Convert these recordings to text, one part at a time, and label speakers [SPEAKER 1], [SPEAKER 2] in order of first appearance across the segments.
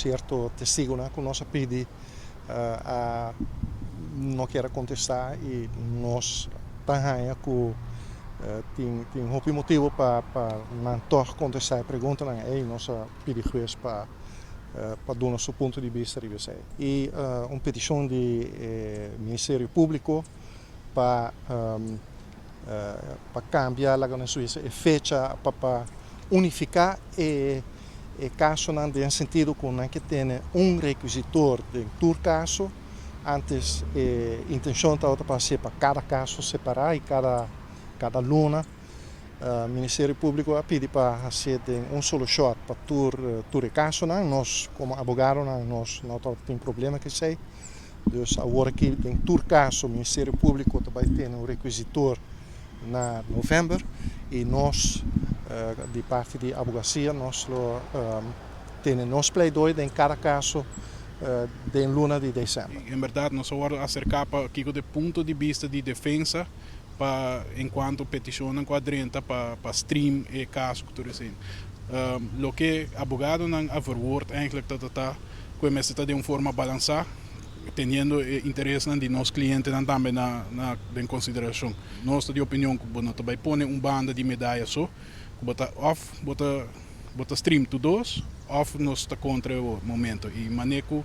[SPEAKER 1] Sierto testigonan ku nos a pidi a no kier a kontestá i nos ta haña ku tin hopi motibu pa nan tòg kontestá e preguntanan ei. Nos a pidi hues pa duna su punto di bista riba esei. I un petishon di e Ministerio Públiko pa kambia, laga nos bisa, e fecha pa unifiká e kasonan den sentido ku nan ke tene un rekisitor den tur kaso. Antes e intenshon tabata pa hasié pa kada kaso separá i kada luna. Ministerio Públiko a pidi pa hasié den un solo shòt pa tur e kasonan. Nos komo abogadonan nos no tabata tin problema ku esei. Dus awor aki den tur kaso Ministerio Públiko ta bai tene un rekisitor na novèmber i nos di parti di abogasia nos lo tene nos pleidoi den kada kaso den luna di desèmber.
[SPEAKER 2] En bèrdat nos a wòrdu aserká pa kiko di punto di bista di defensa pa enkuanto petishonnan ku a drenta pa stream e kaso ku tur esei. Loke abogadonan a verwoord eigenlijk ta ta ku e mester ta den un forma balansá teniendo e interesnan di nos klientenan tambe na den konsiderashon. Nos ta di opinion ku bo no ta bai pone un banda di medaya so, ku bo ta òf bo ta stream tur dos òf nos ta kontra e momento. I manera ku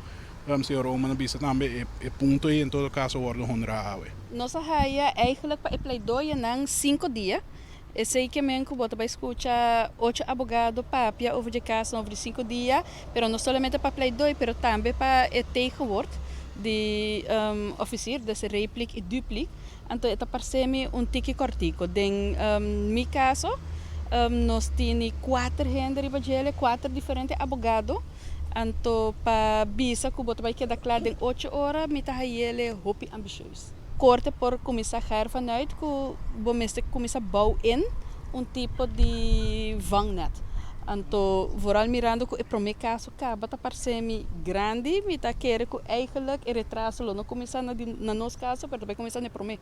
[SPEAKER 2] señor Roman a bisa tambe, e punto ei en todo kaso a wòrdu honrá awe.
[SPEAKER 3] Nos a haya eigenlijk pa e pleidooinan 5 dia. Esey kiermen cu bo ta bay scucha ocho abogado papia over di caso over di 5 dia, pero no solamente pa pleidooi, pero tambe pa e tegenwoord di officier, dus repliek y dupliek. Anto e ta parce mi un tiki cortico. Den mi caso, nos tin cuater hende riba djele, cuater diferente abogado. Anto pa bisa cu bo ta bay keda klaar den 8 ora, mi ta hayele hopi ambicieus. Corte por cuminsa gaan vanuit cu bo mester cuminsa bouw in un tipo di vangnet. Anto vooral mirando cu e prome caso caba ta parce mi grandi, mi ta kere cu eigenlijk e retraso lo no cuminsa na nos caso, pero tambe cuminsa na prome.